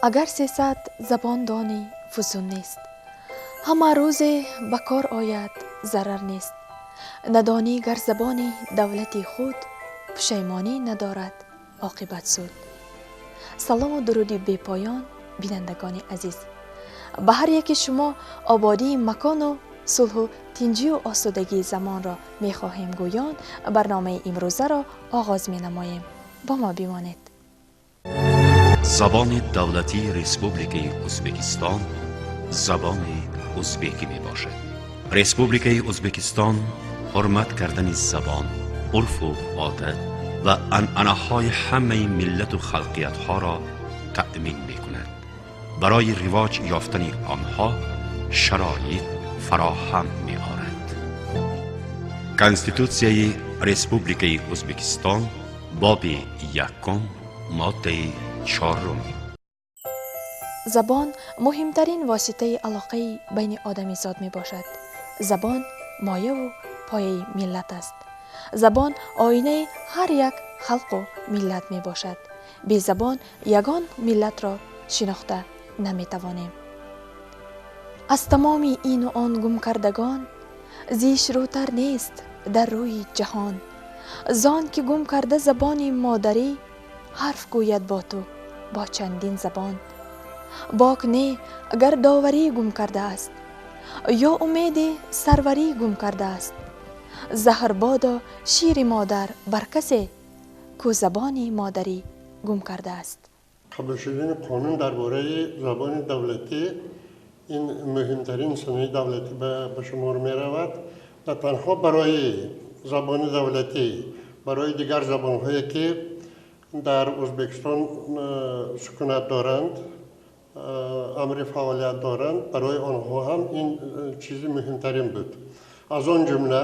Агар 300 забон донӣ, фузун нест, ҳама рӯзе ба кор ояд, зарар нест. Надонӣ гар забони давлати худ, пушаймонӣ надорад оқибат суд. Салому дуруди бепоён, бинандагони азиз, ба ҳар яки шумо ободии макону сулҳу тинҷию осудагии замонро мехоҳем гӯён, барномаи имрӯзаро оғоз менамоем. Бо мо бимонед. Забони давлатии Республикаи Ӯзбекистон забони ӯзбекӣ мебошад. Республикаи Ӯзбекистон ҳурмат кардани забон, урфу одат ва анъанаҳои ҳамаи миллату халқиятҳоро таъмин мекунад, барои ривоҷ ёфтани онҳо шароит фароҳам меорад. Конститутсияи Республикаи Ӯзбекистон, боби якум, моддаи чорум. Забон муҳимтарин воситаи алоқаи байни одамизод мебошад. Забон мояву пояи миллат аст. Забон оинаи ҳар як халқу миллат мебошад. Безабон ягон миллатро шинохта наметавонем. Аз тамоми ину он гумкардагон зишрӯтар нест дар рӯи ҷаҳон. Зон ки гум карда забони модарӣ, ҳарф гӯяд бо ту бо чандин забон. Бок не агар доварӣ гум кардааст ё умеди сарварӣ гум кардааст. Заҳр бодо шири модар бар касе, ку забони модарӣ гум кардааст. Қабул шудани қонун дар бораи забони давлатӣ ин муҳимтарин санади давлатӣ ба шумор меравад. На танҳо барои забони давлатӣ, барои дигар забонҳое, ки дар Ӯзбекистон сукунат доранд, амри фаъолият доранд, барои онҳо ҳам ин чизи муҳимтарин буд. Аз он ҷумла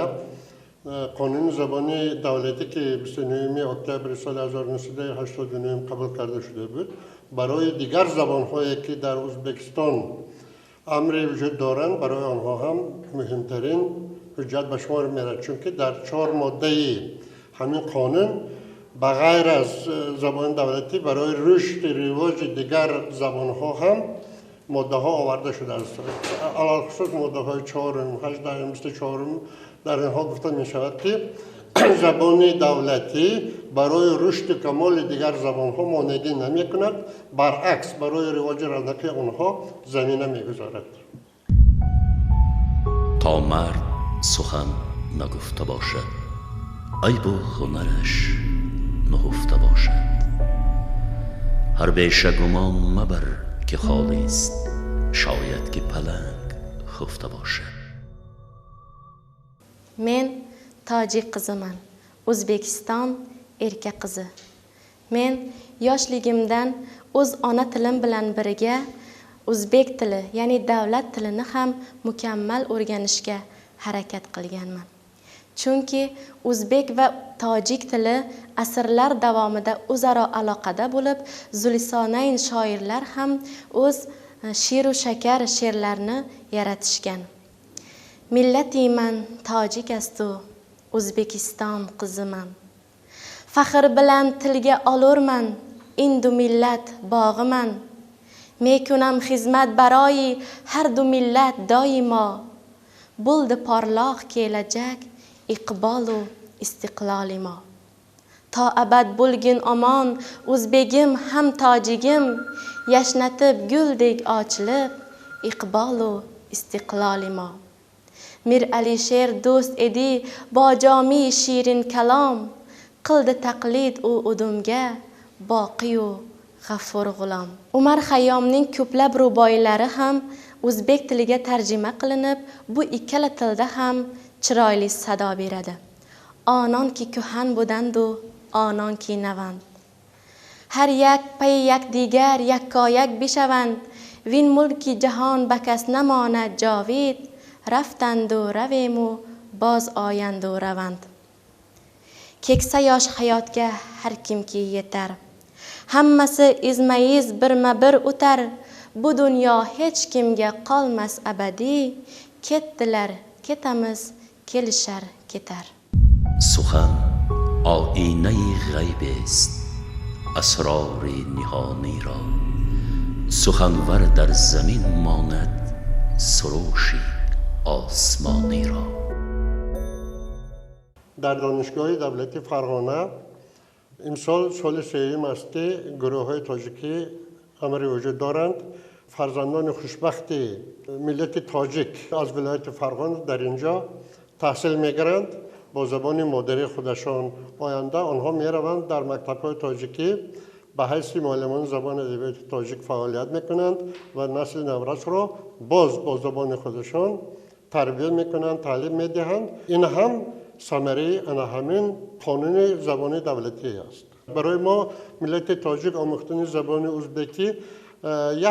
қонуни забони давлатӣ, ки 29 октябри соли 1989 қабул карда шуда буд, барои дигар забонҳое, ки дар Ӯзбекистон амри вуҷуд доранд, барои онҳо ҳам муҳимтарин ҳуҷҷат ба шумор меравад, чунки дар чор моддаи ҳамин қонун ба ғайр аз забони давлатӣ барои рушди ривоҷи дигар забонҳо ҳам моддаҳо оварда шудааст. Алалхусус моддаҳои чорум, 18-ум, 24-ум. Дар инҳо гуфта мешавад, ки забони давлатӣ барои рушду камоли дигар забонҳо монеагӣ намекунад, баръакс, барои ривоҷи равнақи онҳо замина мегузорад. То мард сухан нагуфта бошад, айбу ҳунараш нуҳуфта бошад. Ҳар беша гумон мабар, ки холист, шояд ки паланг хуфта бошад. Men tojik qiziman, O'zbekiston erka qizi. Men yoshligimdan o'z ona tilim bilan birga o'zbek tili, ya'ni davlat tilini ham mukammal o'rganishga harakat qilganman, chunki o'zbek va tojik tili asrlar davomida o'zaro aloqada bo'lib, Zulisonayn shoirlar ham o'z she'ru shakar she'rlarni yaratishgan. Millati man tojik astu, O'zbekiston qiziman. Faxr bilan tilga olurman, ин ду миллат bog'iman. Мекунам хизмат барои ҳар ду миллат доимо. Bo'ldi porloq kelajak, iqbolu istiqloli mo. То abad bo'lgin omon o'zbegim ham tojigim, yashnatib guldek ochilib iqbolu istiqloli mo. Mir Alisher do'st edi bo Jomiy shirin kalom, qildi taqlid u udumga Boqiyu G'afur G'ulom. Umar Hayyomning ko'plab ruboiylari ham o'zbek tiliga tarjima qilinib, bu ikkala tilda ham chiroyli sado beradi. Ononki kuhan budandu, ononki navand, har yak pay yakdigar yakkoyak bishavand. Vin mulki jahon bakas namonad jovid, raftandu ravemu boz oyandu ravand. Keksa yosh hayotga har kimki yetar, hammasi izma-iz, birma bir o'tar. Bu dunyo hech kimga qolmas abadiy, ketdilar, ketamiz, kelishar, ketar. Сухан оинаи ғайбест, асрори ниҳониро Суханвар дар замин монад суруши осмонӣ ро. Дар Донишгоҳи давлатии Фарғона имсол соли сеюм аст, ки гурӯҳҳои тоҷикӣ амри вуҷуд доранд. Фарзандони хушбахти миллати тоҷик аз вилояти Фарғона дар ин ҷо таҳсил мегиранд бо забони модарии худашон. Оянда онҳо мераванд дар мактабҳои тоҷикӣ ба ҳайси муаллимони забони адабиёти тоҷик фаъолият мекунанд ва насли наврасро боз бо забони худашон тарбия мекунанд, таълим медиҳанд. Ин ҳам самараи ана ҳамин қонуни забони давлатӣ аст. Барои мо миллати тоҷик омӯхтани забони узбекӣ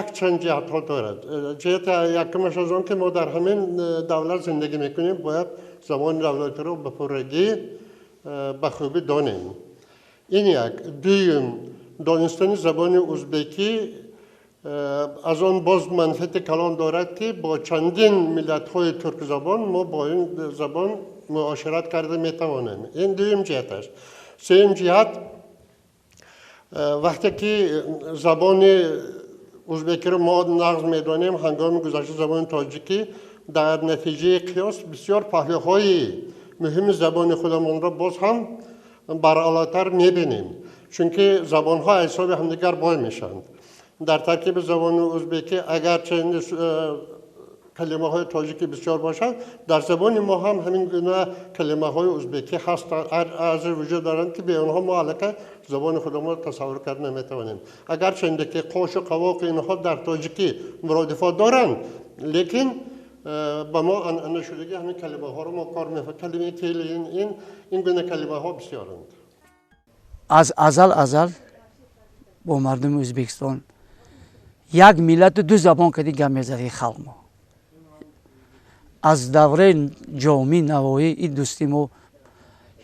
якчанд ҷиҳатҳо дорад. Ҷиҳати якумаш аз он ки мо дар ҳамин давлат зиндагӣ мекунем, бояд забони давлатиро ба пуррагӣ ба хубӣ донем. Ин як. Дуюм, донистани забони узбекӣ аз он боз манфиати калон дорад, ки бо чандин миллатҳои туркзабон мо бо ин забон муошират карда метавонем. Ин дуюм ҷиҳат аст. Сеюм ҷиҳат, вақте ки забони узбекиро мо нағз медонем, ҳангоми гузашти забони тоҷикӣ дар натиҷаи қиёс бисёр паҳлӯҳои муҳими забони худамонро боз ҳам баръалотар мебинем, чунки забонҳо аз ҳисоби ҳамдигар бой мешаванд. Дар таркиби забони узбекӣ агарчи калимаҳои тоҷикӣ бисёр бошад, дар забони мо ҳам ҳамин гуна калимаҳои узбекӣ ҳастанд, арзи вуҷуд доранд, ки бе онҳо мо аллакай забони худамонро тасаввур карда наметавонем. Агарчанде ки қошу қавоқи инҳо дар тоҷикӣ муродифот доранд, лекин ба мо анъана шудагӣ ҳамин калимаҳоро мо кор мефаҳмем. Калимаи келин, ин гуна калимаҳо бисёранд. Аз азал азал бо мардуми Ӯзбекистон як миллату ду забон кади гап мезади халқ мо. Аз давраи Ҷомӣ Навоӣ ин дӯсти мо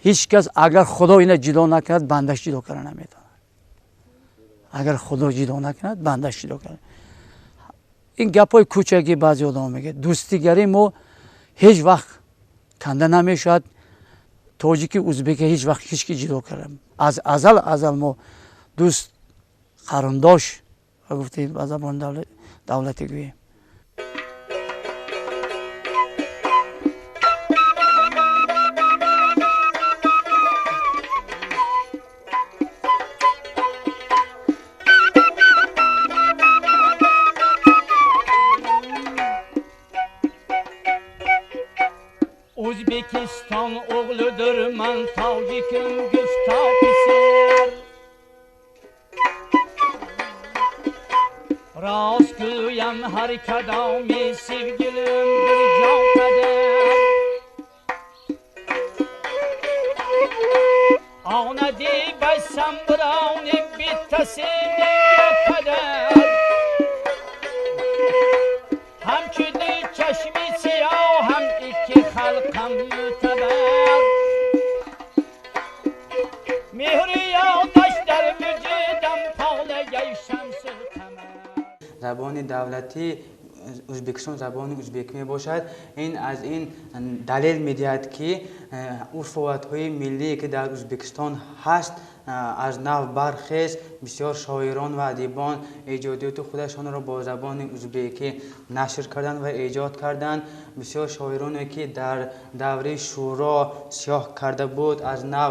ҳеҷ кас агар Худо ина ҷудо накунад, бандаш ҷудо карда наметавонад. Агар Худо ҷудо накунад, бандаш ҷудо карда. Ин гапҳои кӯчакӣ баъзе одамон мегӯяд. Дӯстигарии мо ҳеҷ вақт канда намешавад. Тоҷики узбеки ҳеҷ вақт ҳеҷ ки ҷудо карда. Аз азал азал мо дӯст, қариндош ва гуфтем ба забони давлатӣ гӯем. O'zbekiston o'g'lidir man tojikim gufta pisar. Rost go'yam har kadomi sevgilim bir jon qadar. Ona deb aytsam birovni bittasi menga qadar. Hamchuni chashmi siyoh ham ikki xalqam mutabar. Mehri yo'ldosh dar vujudam polagay shamsi qamar. Забони давлатии Ӯзбекистон забони ӯзбек мебошад. Ин аз ин далел медиҳад, ки урфу одатҳои миллие ки дар Ӯзбекистон ҳаст аз нав бархест. Бисёр шоирон ва адибон эҷодиёти худашонро бо забони ӯзбекӣ нашр карданд ва эҷод карданд. Бисёр шоироне ки дар давраи шӯро сиёҳ карда буд, аз нав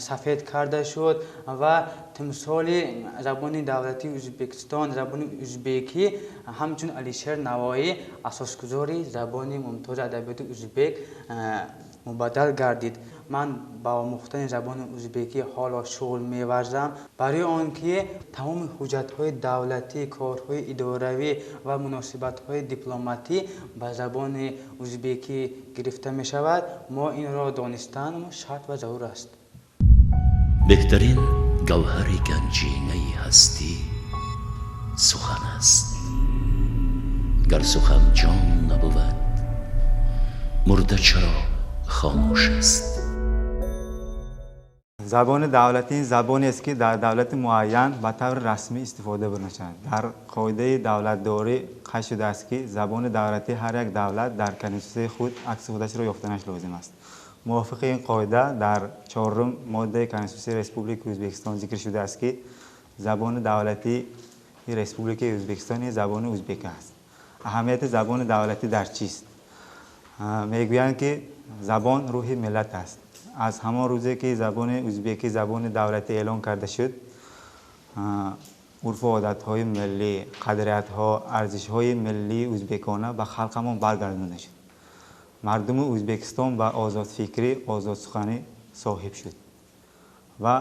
сафед карда шуд ва тимсоли забони давлатии Ӯзбекистон, забони ӯзбекӣ ҳамчун Алишер Навоӣ асосгузори забони мумтози адабиёти ӯзбек мубаддал гардид. Ман ба омӯхтани забони ӯзбекӣ ҳоло шуғл меварзам, барои он ки тамоми ҳуҷҷатҳои давлатӣ, корҳои идоравӣ ва муносибатҳои дипломатӣ ба забони ӯзбекӣ гирифта мешавад. Мо инро донистан шарт ва зарур аст. Беҳтарин гавҳари ганҷинаи ҳастӣ сухан аст. Гар сухан ҷон набувад, мурда чаро хомӯш аст? Забони давлатӣ забонест, ки дар давлати муайян ба таври расмӣ истифода бурда мешавад. Дар қоидаи давлатдорӣ қайд шудааст, ки забони давлатии ҳар як давлат дар конститутсияи худ акси худашро ёфтанаш лозим аст. Мувофиқи ин қоида дар чорум моддаи Конститутсияи Республикаи Ӯзбекистон зикр шудааст, ки забони давлатии Республикаи Ӯзбекистон забони ӯзбек аст. Аҳамияти забони давлатӣ дар чист? Мегӯянд ки забон рӯҳи миллат аст. Аз ҳамон рӯзе ки забони ӯзбекӣ забони давлатӣ эълон карда шуд, урфу одатҳои миллӣ, қадриятҳо, арзишҳои миллии ӯзбекона ба халқамон баргардонда шуд. Мардуми Ӯзбекистон ба озодфикрӣ, озодсуханӣ соҳиб шуд ва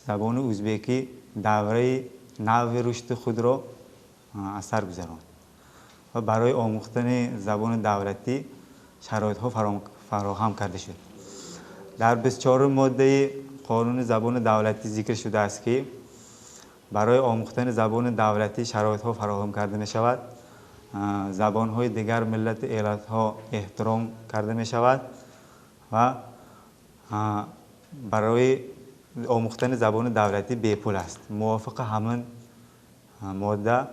забони ӯзбекӣ давраи нави рушди худро аз сар гузаронд ва барои омӯхтани забони давлатӣ шароитҳо фароҳам карда шуд. Дар 24 моддаи қонуни забони давлатӣ зикр шудааст, ки барои омӯхтани забони давлатӣ шароитҳо фароҳам карда мешавад, забонҳои дигар миллату элатҳо эҳтиром карда мешавад ва барои омӯхтани забони давлатӣ бепул аст. Мувофиқи ҳамин модда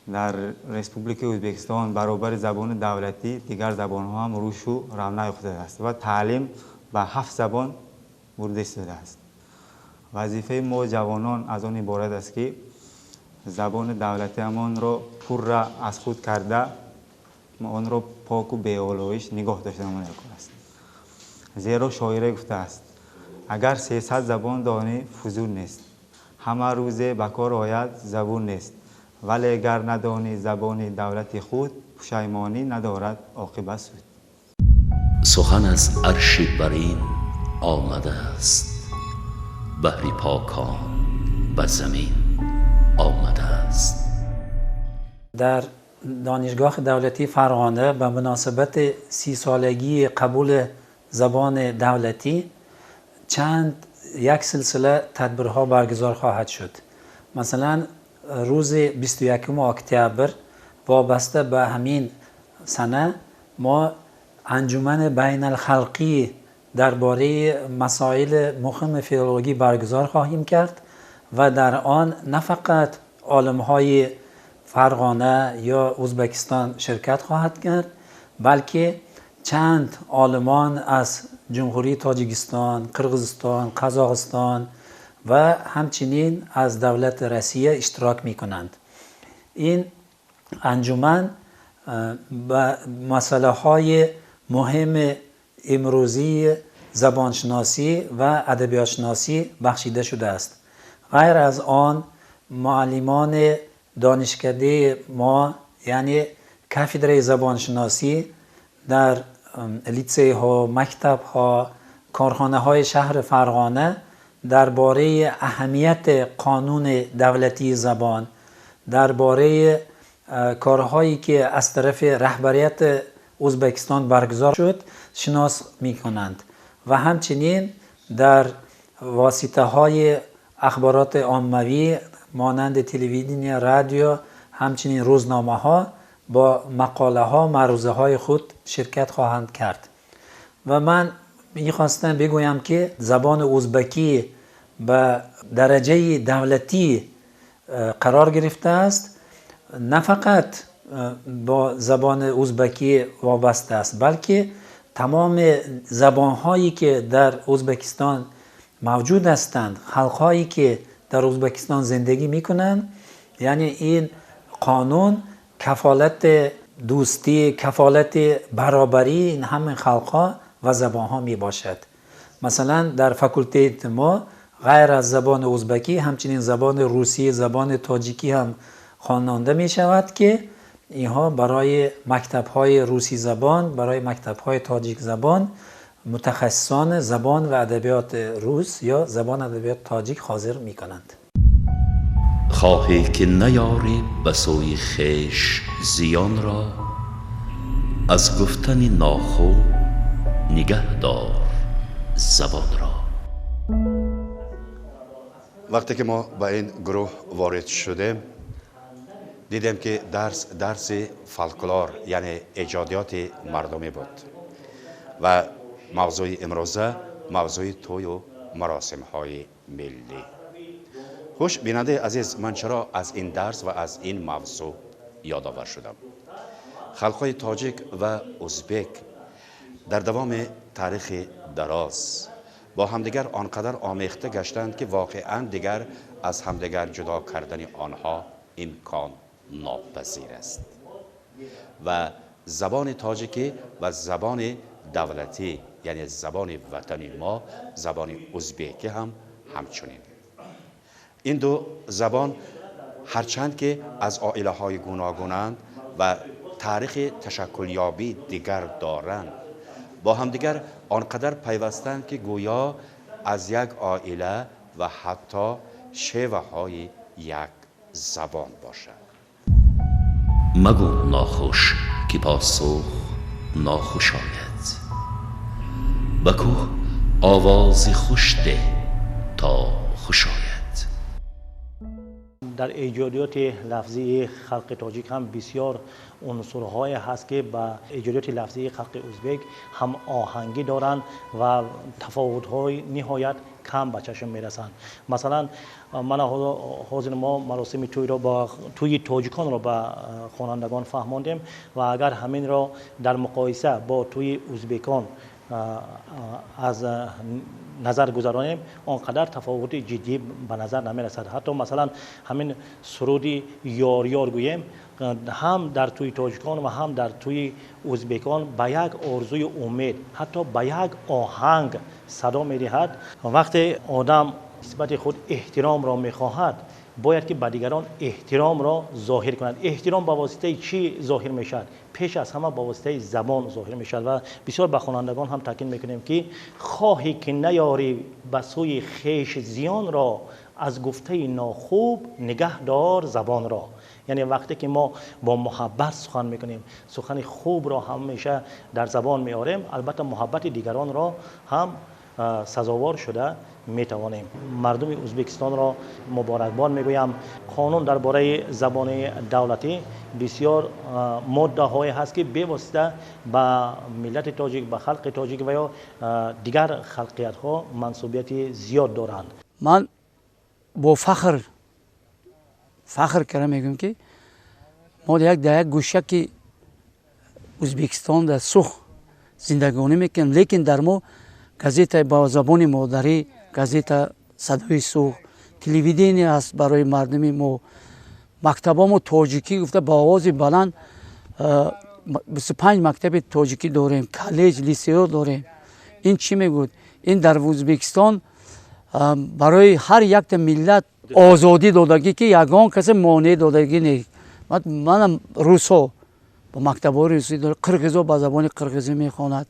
дар Республикаи Ӯзбекистон баробари забони давлатӣ дигар забонҳо ҳам рушду равнақ ёфтааст ва таълим ба 7 забон бурда истодааст. Вазифаи мо ҷавонон аз он иборат аст, ки забони давлатиамонро пурра аз худ карда, онро поку беолоиш нигоҳ доштанамон даркор аст. Зеро шоире гуфтааст: агар 300 забон донӣ, фузул нест, ҳама рӯзе ба кор ояд забун нест, вале гар надонӣ забони давлати худ, пушаймонӣ надорад оқибат суд. Сухан аз арши барин омадааст, баҳри покон ба замин омадааст. Дар Донишгоҳи давлатии Фарғона ба муносибати 30-солагии қабули забони давлатӣ чанд як силсила тадбирҳо баргузор хоҳад шуд. Масалан, рӯзи 21 октябр вобаста ба ҳамин сана мо анҷумани байналхалқӣ дар бораи масоили муҳими филологӣ баргузор хоҳем кард ва дар он на фақат олимҳои Фарғона ё Ӯзбекистон ширкат хоҳад кард, балки чанд олимон аз Ҷумҳурии Тоҷикистон, Қирғизистон, Қазоқистон ва ҳамчунин аз давлати Россия иштирок мекунанд. Ин анҷуман ба масъалаҳои муҳими имрӯзии забоншиносӣ ва адабиётшиносӣ бахшида шудааст. Ғайр аз он, муаллимони донишкадаи мо, яъне кафедраи забоншиносӣ дар литсейҳо, мактабҳо, корхонаҳои шаҳри Фарғона дар бораи аҳамияти қонуни давлатии забон, дар бораи корҳое ки аз тарафи раҳбарияти Ӯзбекистон баргузор шуд, шинос мекунанд ва ҳамчунин дар воситаҳои ахбороти оммавӣ монанди телевидения, радио, ҳамчунин рӯзномаҳо бо мақолаҳо, маърузаҳои худ ширкат хоҳанд кард. Ва ман мехостам бигӯям, ки забони ӯзбекӣ ба дараҷаи давлатӣ қарор гирифтааст, на фақат бо забони ӯзбекӣ вобаста аст, балки тамоми забонҳое ки дар Ӯзбекистон мавҷуд ҳастанд, халқҳое ки дар Ӯзбекистон зиндагӣ мекунанд, яъне ин қонун кафолати дӯстӣ, кафолати баробарии ин ҳамин халқҳо ва забонҳо мебошад. Масалан, дар факултети мо ғайр аз забони ӯзбекӣ ҳамчунин забони русӣ, забони тоҷикӣ ҳам хононда мешавад, ки инҳо барои мактабҳои русӣ забон, барои мактабҳои тоҷикзабон мутахассисони забон ва адабиёти рус ё забон адабиёти тоҷик ҳозир мекунанд. Хоҳӣ ки наёрӣ ба сӯи хеш зиёнро, аз гуфтани нохуб нигаҳ дор забонро. Вақте ки мо ба ин гурӯҳ ворид шудем, дидем, ки дарс дарси фолклор, яъне эҷодиёти мардумӣ буд ва мавзӯи имрӯза мавзӯи тӯю маросимҳои миллӣ. Хуш, бинандаи азиз, ман чаро аз ин дарс ва аз ин мавзӯъ ёдовар шудам? Халқҳои тоҷик ва узбек дар давоми таърихи дароз با همدیگر آنقدر آمیخته گشتند که واقعا دیگر از همدیگر جدا کردن آنها امکان ناپذیر است. و زبان تاجیکی و زبان دولتی یعنی زبان وطنی ما، زبان ازبکی هم همچنین. این دو زبان هرچند که از عائله های گوناگونند و تاریخ تشکلیابی دیگر دارند، با همدیگر آنقدر پیوستند که گویا از یک عائله و حتی شیوه های یک زبان باشند. مگو ناخوش که پاسخ ناخوش آید، به کوه آواز خوش ده تا خوش آید. در ایجادیات لفظی خلق تاجیک هم بسیار عنصرهای هست که با ایجادیات لفظی خلق ازبک هم آهنگی دارند و تفاوت‌های نهایت کم به چشم میرسند. مثلا من حاضر ما مراسم توی را با توی تاجیکان را به خوانندگان فهماندیم و اگر همین را در مقایسه با توی ازبکان از نظر گذرانیم آنقدر تفاوت جدی به نظر نمیرسد. حتی مثلا همین سرود یار یار گوییم هم در توی تاجیکان و هم در توی ازبکان به یک آرزوی امید، حتی به یک آهنگ صدا میدهد. وقتی آدم نسبت خود احترام را میخواهد باید که به دیگران احترام را ظاهر کند. احترام به واسطه چی ظاهر میشود؟ پیش از همه به واسطه زبان ظاهر میشود و بسیار به خوانندگان هم تاکید میکنیم که خواهی که نیاری به سوی خویش زیان را، از گفته ناخوب نگه دار زبان را. یعنی وقتی که ما با محبت سخن میکنیم، سخن خوب را همیشه در زبان میاریم، البته محبت دیگران را هم سزاوار شده میتوانیم. مردم ازبکستان را مبارکباد میگویم. قانون درباره زبان دولتی بسیار ماده های هست که بی‌واسطه به ملت تاجیک، به خلق تاجیک و یا دیگر خلقیت ها منسوبیت زیاد دارند. من با فخر کردم میگم که ما در یک گوشه که ازبکستان در سوخ زندگانی میکنیم، لیکن در ما газета با زبان مادری، газета صدای سوخ، телевидение است برای مردم ما، مکتبا ما تاجیکی گفته با آواز بلند 25 مکتب تاجیکی داریم، کالج، لیسئو داریم. این چی میگوید؟ این در ازبکستان برای هر یک ملت آزادی دادگی که یگان کسی مانع دادگی نیست. منم روسا با مکتب‌های روسی داره، قرقیزا با زبان قرقیزی میخواند،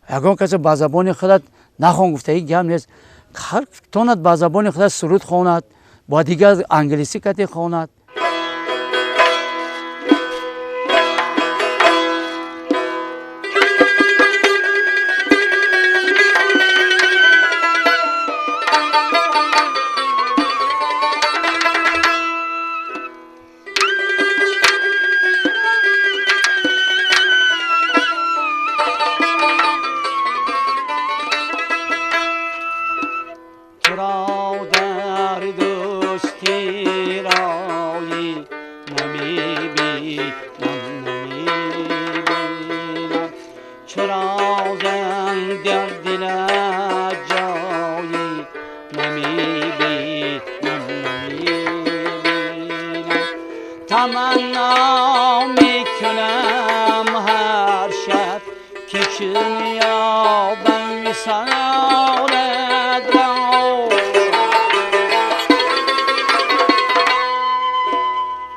یگان کسی با زبان خودت نخوان گفته این گم نیست، هر تاند با زبان خودت سرود خواند، با دیگر انگلیسی کتی خواند.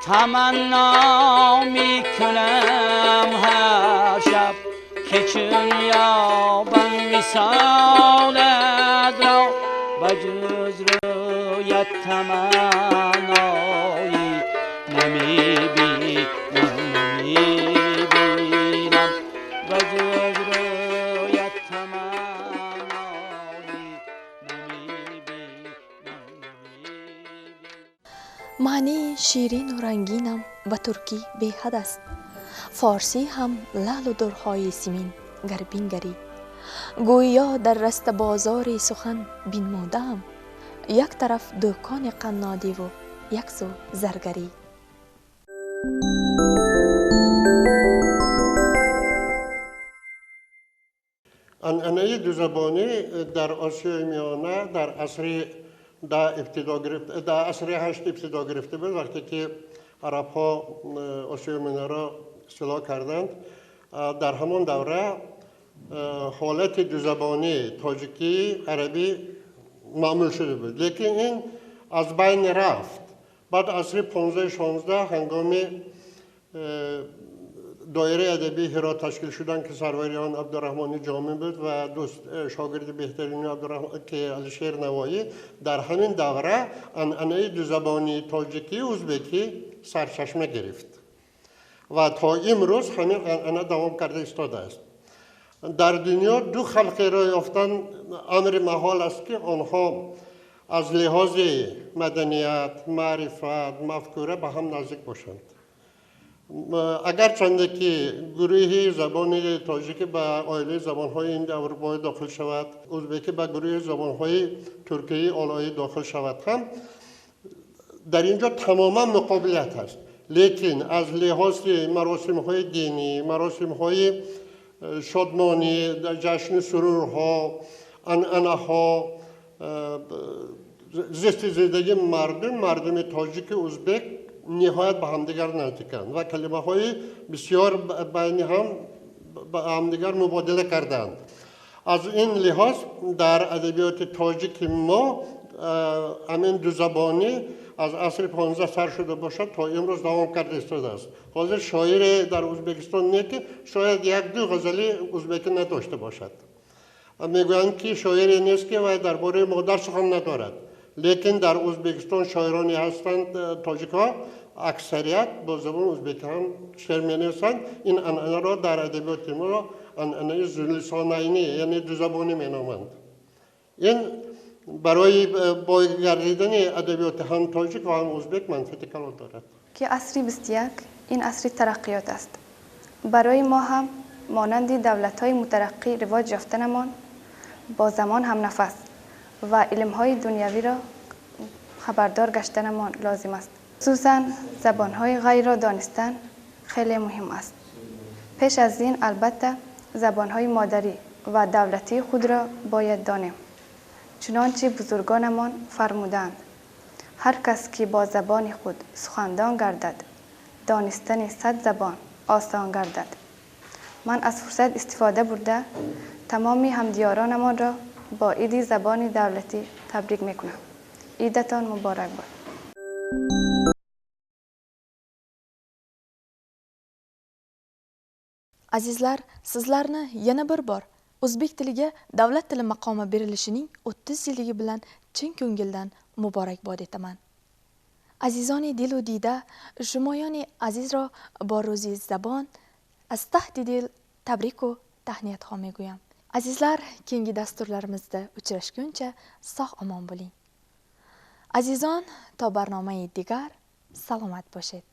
تمنا میکنم هر شب که چون یابم وصالت را، بجز رویت تمنایی نمیبینم، نمیبینم، بجز رویت تمنایی نمیبینم. معنی شیرین و رنگینم به ترکی بی‌حد است، فارسی هم لعل و درهای سیمین گر بنگری. گویا در رست بازار سخن بنمودم، یک طرف دکان قنادی و یک سو زرگری. Анъанаи дузабонӣ дар Осиёи Миёна дар асри дар асри ҳашт ибтидо гирифта буд, вақте ки арабҳо Осиёи Миёнаро истило карданд. Дар ҳамон давра ҳолати дузабонӣ тоҷикӣ арабӣ маъмул шуда буд, лекин ин аз байн рафт. Баъд асри 15-16 ҳангоми доираи адабии Ҳирот ташкил шуданд, ки сарвари он Абдураҳмони Ҷомӣ буд ва дӯст шогирди беҳтарини ки Алишер Навоӣ, дар ҳамин давра анъанаи дузабонии тоҷикию узбекӣ сарчашма гирифт ва то имрӯз ҳамин анъана давом карда истодааст. Дар дунё ду халқеро ёфтан амри маҳол аст, ки онҳо аз лиҳози маданият, маърифат, мафкура ба ҳам наздик бошанд. Агарчанде ки гурӯҳи забони тоҷикӣ ба оилаи забонҳои индоаврупоӣ дохил шавад, узбекӣ ба гурӯҳи забонҳои туркии олоӣ дохил шавад ҳам, дар ин ҷо тамоман муқобилият аст. Лекин аз лиҳози маросимҳои динӣ, маросимҳои шодмонӣ, ҷашну сурурҳо, анъанаҳо, зисти зиндагии мардум, мардуми тоҷику узбек ниҳоят ба ҳамдигар наздиканд ва калимаҳои бисёр байни ҳам ба ҳамдигар мубодила кардаанд. Аз ин лиҳоз дар адабиёти тоҷики мо ҳамин дузабонӣ аз асри 15 сар шуда бошад, то имрӯз давом карда истодааст. Ҳозир шоире дар Узбекистон не, ки шояд як-ду ғазали узбекӣ надошта бошад. Мегӯянд, ки шоире нест, ки вай дар бораи модар сухан надорад. Лекин дар Узбекистон шоироне ҳастанд, тоҷикҳо аксарият бо забони узбекӣ ҳам шеър менависанд. Ин анъанаро дар адабиёти мо анъанаи зулисонайнӣ, яъне дузабонӣ меноманд. Ин барои бойгардидани адабиёти ҳам тоҷик ва ҳам узбек манфиати калон дорад. Ки асри 21 ин асри тараққиёт аст. Барои мо ҳам монанди давлатҳои мутараққӣ ривоҷ ёфтанамон бо замон ҳамнафас ва илмҳои дунявиро хабардор гаштанамон лозим аст. Хусусан забонҳои ғайрро донистан хеле муҳим аст. Пеш аз ин албатта забонҳои модарӣ ва давлатии худро бояд донем. Чунончи бузургонамон фармуданд: ҳар кас ки бо забони худ сухандон гардад, донистани 100 забон осон гардад. Ман аз фурсат истифода бурда тамоми ҳамдиёронамонро бо иди забони давлатӣ табрик мекунам. Идатон муборак бод. Azizlar, sizlarni yana bir bor o'zbek tiliga davlat tili maqomi berilishining 30 yilligi bilan chin ko'ngildan muborakbod etaman. Azizoni dilu dida, shumoyoni azizro бо рӯзи забон аз таҳти дил tabriku tahniyatxo мегӯям. Azizlar, keyingi dasturlarimizda uchrashguncha sog' omon bo'ling. Azizon, to barnomai digar salomat bo'shed.